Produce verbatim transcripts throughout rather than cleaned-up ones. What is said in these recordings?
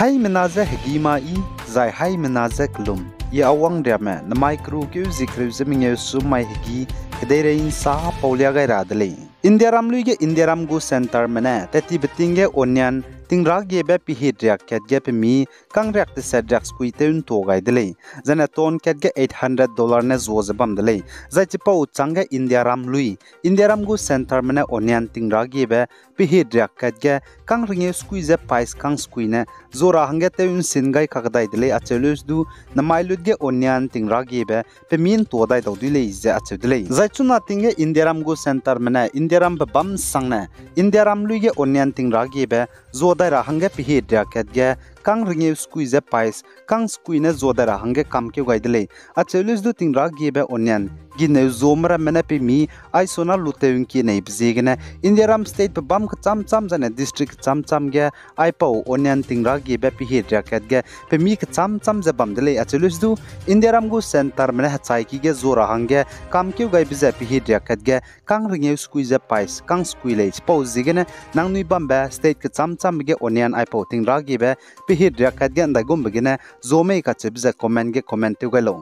Haimena je hegî ma i, zai haimena je kelum. I Awang Riame, namai keru keu zie kereu ze mengeu sum mai hegî, kedeirei ’nsa pau lia gai ra de lei. Indiaram lui ge Indiaram gu centerme ne tattibe ting ge onion tingragiebe pehit riak kat ge pemi kang riak teset riak sekui tew ’ntua gai de lei. Zane ton kat ge eight hundred dollar ne zua ze bam de lei. Zai chipau chângge Indiaram lui, Indiaram gu centerme ne onion tingragiebe pehit riak kat ge kang rengeu sekui ze pais kang sekui ne zua ra hangge tew ’nsin gai kakdai de lei acheu leuse du, namai lut ge onion tingragiebe pemi ’ntua dai dau dui lei ze acheu de lei. Zai chuna ting ge Indiaram gu centerme ne Indiaram pe bam sangne Indiaram lui ge onion tingragiebe zua dai ra hangge pehit riak kat ge kang rengeu sekui ze pais kang sekui ne zua dai ra hangge kamkeu gai de lei. Acheu leuse du tingragiebe onion gineu zuame ramme ne pemi aisuna lutew ’ngkie neibe ziegene Indiaram state pe bam kechâm châm zane district kechâm châm ge aipau onion tingragiebe pehit riak kat ge pemi kechâm châm ze bam de lei. Acheu leuse du Indiaram gu centerme ne hechaiki ge zua ra hangge kamkeu gaibe ze pehit riak kat ge kang rengeu sekui ze pais kang sekui lei. Chipau ziegene nangnui bambe state kechâm châmbe ge onion aipau tingragiebe pehit riak kat ge ’ndaigumbe gene zua mei kacheube ze comment ge comment tew gai lau.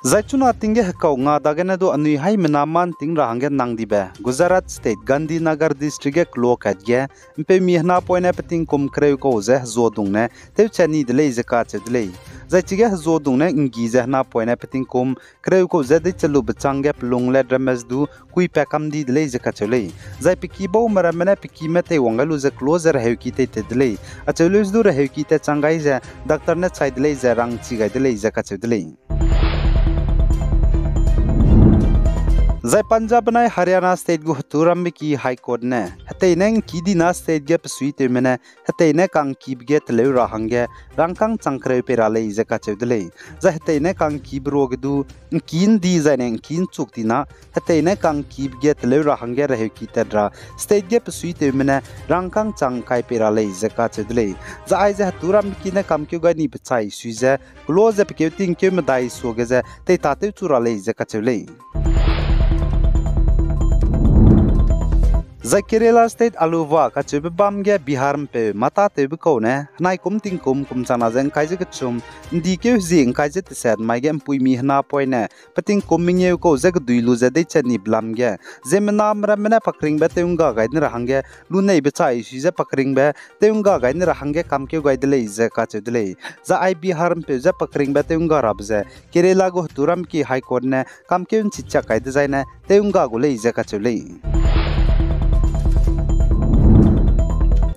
Zai chuna ting ge hekau nga dagene du anui haimena mâ ’nting ra hangge nang dibe Gujarat state Gandhinagar district ge kelo kat ge ’mpeumi henapoine petingkum kereu kau ze hezuadung ne tewchat ni de lei ze kacheu de lei. Zai chige hezuadung ne ’nggi ze henapoine petingkum kereu kau ze deichelube chângge pelung lat ramme ze du kuipat kam di de lei ze kacheu lei. Zai peki baume ramme ne pekime teiwang gai lu ze kelo ze reheuki teitat de lei. Acheu leuse du reheuki tat chang gai ze doctor ne chai de lei ze rangchi gai de lei ze kacheu de lei. Zai Punjab benai Haryana state gu hetu rambe ki High Court ne hetei ne ’ngkî dina state ge pesuitewme ne hetei ne ka'ngkîbe ge teleu ra hangge rangkâng chang kereu pei ra lei ze kacheu de lei. Zai hetei ne ka'ngkîbe ruage du ’ngkî ’ndi zai ne ’ngkî ’nchuk tina hetei ne ka'ngkîbe ge teleu ra hangge reheuki tat ra state ge pesuitewme ne rangkâng chang kai pei ra lei ze kacheu de lei. Zai aize hetu rambe ki ne kamkeu gai ni pechai sui ze kelo ze pekeu tingkeu medai suage ze teitatew chu ra lei ze kacheu lei. Zai Kerala state Aluvva kacheube bam ge Bihar ’mpeu matatewbe kau ne henai kum tingkum kum changna ze ’ngkai ze kechum, ’ndikeu hezie ’ngkai ze teset mai ge ’mpuimi henapoine petingkum mengeu kau ze kedui lu ze deichat ni belam ge ziemmename ramme ne pakringbe tew'ngga gai ne ra hangge lunei bechai sui ze pakringbe tew'ngga gai ne ra hangge kamkeu gai de lei ze kacheu de lei. Zai ai Bihar ’mpeu ze pakringbe tew'ngga rabe ze Kerala gu hetu rambe ki High Court ne kamkeu ’nchichak kai dezaine tew'ngga gu lei ze kacheu lei.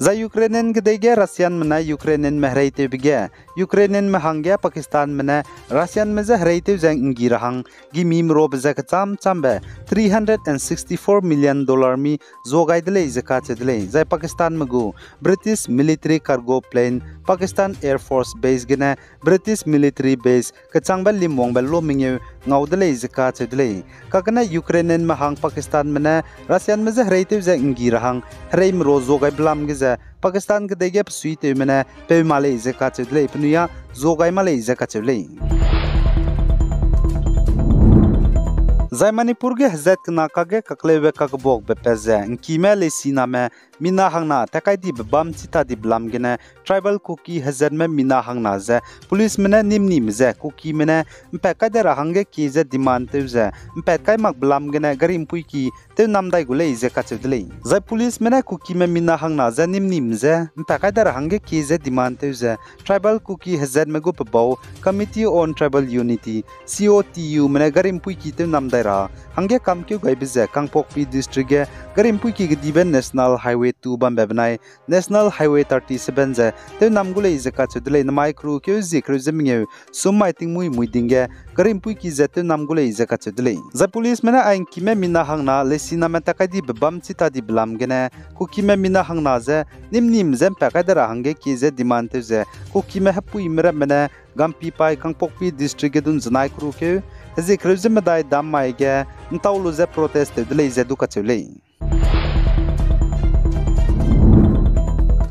Zai Ukrainian kedei ge Russianme ne Ukrainianme hereitewbe ge Ukrainianme hangge Pakistanme ne Russianme je hereitew ze ’nggi ra hang gimi merobe ze kechâm châmbe three hundred and sixty-four million dollar mi zua gai de lei ze kacheu de lei. Zai Pakistanme gu British military cargo plane Pakistan Air Force Base gene British military base kechangbe limwangbe lo mengeu ngau de lei ze kacheu de lei. Kakene Ukrainianme hang Pakistanme ne Russianme je hereitew ze ’nggi ra hang herei mero zua gaibe lam ge ze Pakistan kedei ge pesuitewme ne peu ma lei ze kacheu de lei, penui â zua gai ma lei ze kacheu lei. Zai Manipur ge hezat kena kakge kakleube kakbuakbe pat ze ’ngkime leisiname mina hangna tat kai dibe bam chita dibe lam gene tribal Kuki hezatme mina hangna ze policeme ne nîm nîme ze Kukime ne ’mpat kai de ra hangge kie ze demand tew ze ’mpat kai makbe lam gene gari ’mpuiki tew nam dai gu lei ze kacheu de lei. Zai policeme ne Kukime mina hangna ze nîm nîme ze ’mpat kai de ra hangge kie ze demand tew ze tribal Kuki hezatme gu pebau Committee on Tribal Unity, C O T Ume ne gari ’mpuiki tew nam dai ra hangge kamkeu gaibe ze Kangpokpi District ge gari ’mpuiki kedibe National Highway two bambe benai National Highway thirty-seven ze tew nam gu lei ze kacheu de lei. Namai keru keu zie kereu ze mengeu sum mai tingmuî mui ding ge gari ’mpuiki ze tew nam gu lei ze kacheu de lei. Zai policeme ne ai ’ngkime mina hangna leisiname tat kai dibe bam chita dibe lam gene Kukime mina hangna ze nîm nîme ze ’mpat kai de ra hangge kie ze demand tew ze Kukime hepuime ramme ne Gampipai Kangpokpi District ge dun zenai keru keu hezie kereu ze medai dam mai ge ’ntau lu ze protest tew de lei ze du kacheu lei.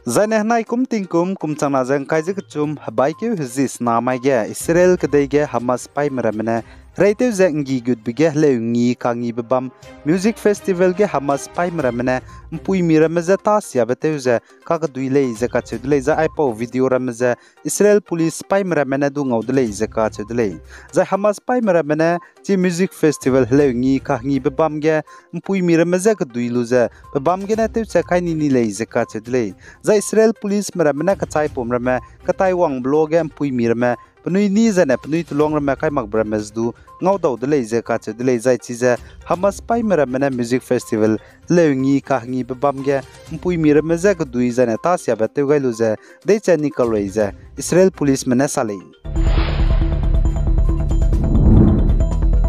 Zaine henai kum tingkum kum changna ze ’ngkai ze kechum hebaikeu hezie sena mai ge Israel kedei ge Hamas sipaime ramme ne Hereitew ze ’nggi gutbe ge heleu ’nggi kangibe bam music festival ge Hamas sipaime ramme ne ’mpuimi ramme je tâ siabe tew ze kakedui lei ze kacheu de lei, zai aipau video ramme ze Israel police sipaime ramme ne du ngau de lei ze kacheu de lei. Zai Hamas sipaime ramme ne chi music festival heleu ’nggi kangibe bam ge ’mpuimi ramme je kedui lu ze pe bam gene tewchat kai ni ni lei ze kacheu de lei. Zai Israel policeme ramme ne kechaipum ramme ketaiwangbe luage ’mpuimi ramme penui ni zaine penui teluang ramme kai makbe ramme ze du ngaudau de lei ze kacheu de lei, zai chize Hamas sipaime ramme ne music festival heleu ’nggi kangibe bam ge ’mpuimi ramme je kedui zaine tâ siabe tew gai lu ze deiche ni kau lei ze Israel policeme ne sa lei.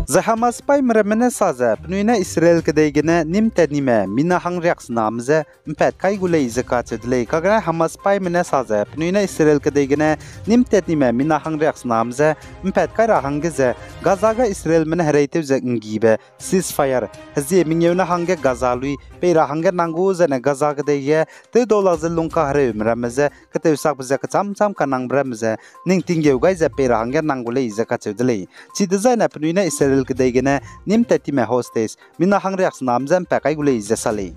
Zai Hamas sipaime ramme ne sa ze penui ne Israel kedei gene nîm tat nime mina hangriaksename je ’mpat kai gu lei ze kacheu de lei. Kagene Hamas sipaime ne sa ze penui ne Israel kedei gene nîm tat nime mina hangriaksename je ’mpat kai ra hangge ze Gaza ge Israelme ne hereitew ze ’nggibe ceasefire hezie mengeu ne hangge Gaza lui pei ra hangge nang gu zaine Gaza kedei ge tewdau lak ze lungkahereume ramme je keteusakbe ze kechâm châm kanangbe ramme ze ning tinggeu gai ze pei ra hangge nang gu lei ze kacheu de lei. Chidezaine penui ne Israel kedei gene nîm tat time hostage mina hangriaksename je ’mpat kai gu lei ze sa lei.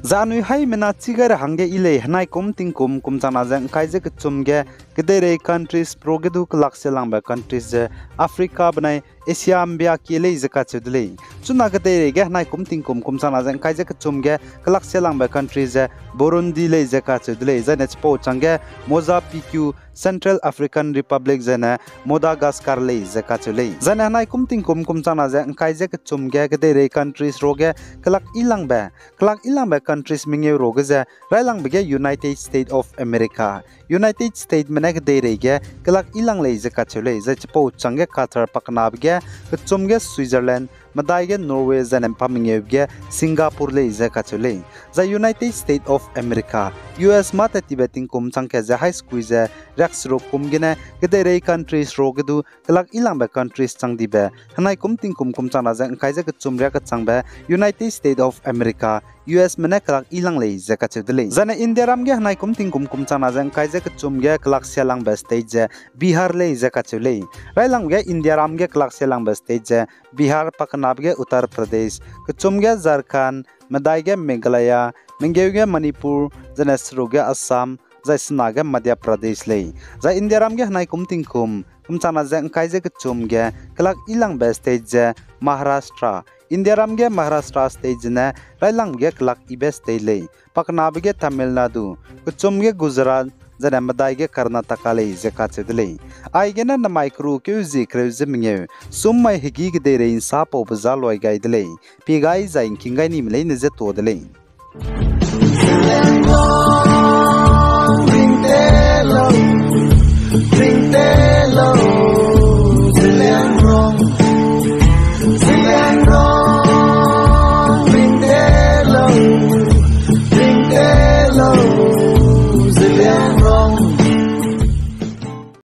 Zai anui haimena chi gai ra hangge yi lei, henai kum tingkum kum changna ze ’ngkai ze kechum ge kedeirei countries pe ruage du kelak sialangbe countries ze Africa benai Asia ’mbia kie lei ze kacheu de lei. Chuna kedeirei ge henai kum tingkum kum changna ze ’ngkai ze kechum ge kelak sialangbe countries ze Burundi lei ze kacheu de lei, zaine chipau chângge Mozambique, Central African Republic zaine Madagascar lei ze kacheu lei. Zaine henai kum tingkum kum changna ze ’ngkai ze kechum ge kedeirei countries ruage kelak yilangbe, kelak yilangbe countries mengeu ruage ze railangbe ge United States of America, United Statesme ne kedeirei ge kelak yilang lei ze kacheu lei, zai chipau chângge Qatar, pakenabe ge kechum ge Switzerland, medai ge Norway zaine pa mengeube ge Singapore lei ze kacheu lei. Zai United States of America, U S mâ tat tibe tingkum chang kat ze hai sekui ze riakseruk kum gene kedeirei countries ruage du kelak yilangbe countries chang dibe henai kum tingkum kum changna ze ’ngkai ze kechum riak kechangbe United States of America, U Sme ne kelak yilang lei ze kacheu de lei. Zaine Indiaram ge henai kum tingkum kum changna ze ’ngkai ze kechum ge kelak sialangbe state ze Bihar lei ze kacheu lei. Railangbe ge Indiaram ge kelak sialangbe state ze Bihar, pakenabe ge Uttar Pradesh, kechum ge Jharkhand, medai ge Meghalaya, mengeu ge Manipur, zaine seruk ge Assam, zai sena ge Madhya Pradesh lei. Zai Indiaram ge henai kum tingkum kum changna ze ’ngkai ze kechum ge kelak yilangbe state ze Maharashtra, Indiaram ge Maharashtra state zene railangbe ge kelak yibe state lei. Pakenabe ge Tamil Nadu, kechum ge Gujarat, zaine medai ge Karnataka lei ze kacheu de lei. Aigene namai keru keu zie kereu ze mengeu, summai hegî kedeirei ’nsapaube za luai gai de lei. Pie gai zai ’ngking gai nime leine je tuâ de lei.